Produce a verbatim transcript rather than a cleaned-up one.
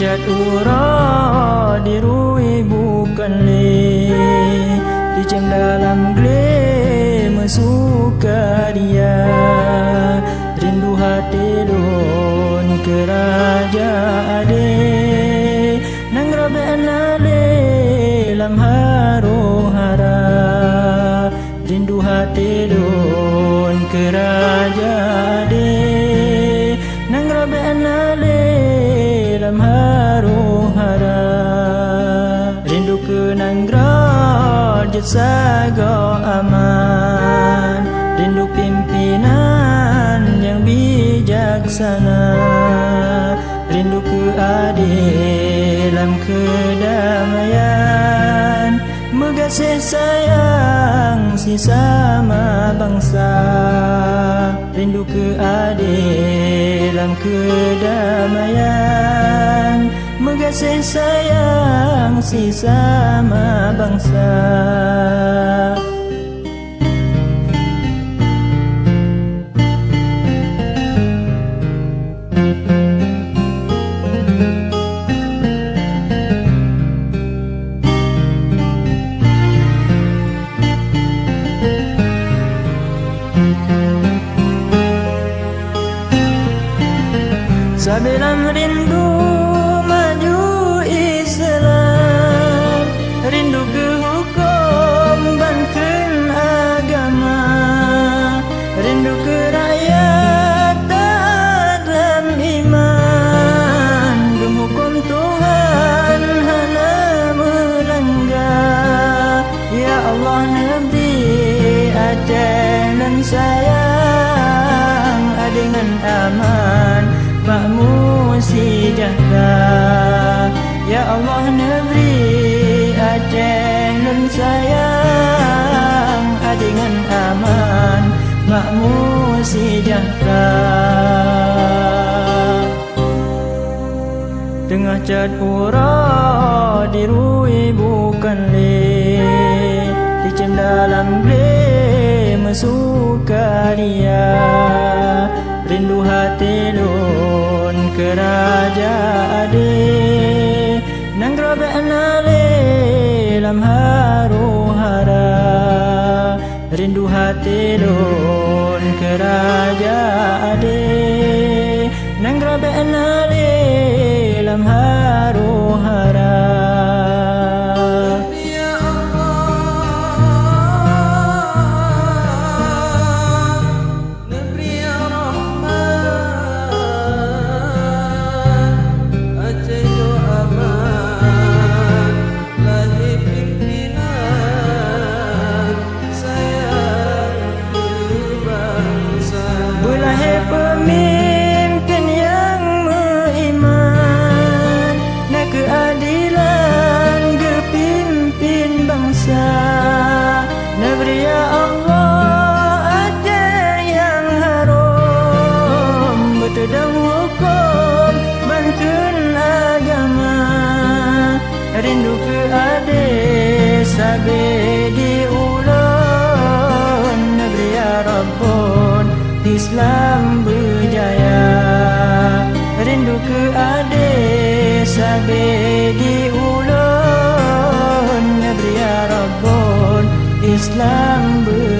Cat uroe dirui bukon lé, dicém dalam glé meusukaria. Rindu até lôn keu raja adé, nanggroe bék na lé lam harôh hara. Rindu até lôn keu raja adé, nanggroe bék na lé lam harôh hara. Rindu keu nanggroe jeuet sagoe aman, rindu pimpinan nyang bijaksana. Rindu keu adé lam keudamaian, meugaséh sayang sisama bansa. Rindu keu adé lam keudamaian, meugaséh sayang sisama bansa. Sabe lam rindu maju Islam, rindu keu hukôm ban kheun agama, rindu keu rakyat taat lam iman, geumeuhukôm Tuhan hana meulangga. Ya Allah, neubri Aceh lôn sayang, adé ngon aman, makmu seujahteura. Ya Allah, neubri Aceh lôn sayang, adé ngon aman, makmu seujahteura. Teungoh cat uroe dirui bukon lé, dicém dalam glé meusukaria. Rindu até lôn keu raja adé, nanggroe bék na lé lam harôh hara. Rindu até lôn keu raja adé, nanggroe bék na lé lam harôh hara. Ya Allah, neubri rahmat, Aceh nyoe aman, lahé pimpinan sayang keu bansa. Beulahé peumimpén nyang meuiman, na keuadilan geupimpén bansa. Neubri ya Allah Aceh nyang harôm, beuteudong hukôm ban kheun agama. Rindu keu adé sabe di ulôn, neubri ya Rabbon Islam beujaya. Rindu keu adé sabe di ulôn, neubri ya Rabbon Islam beujaya.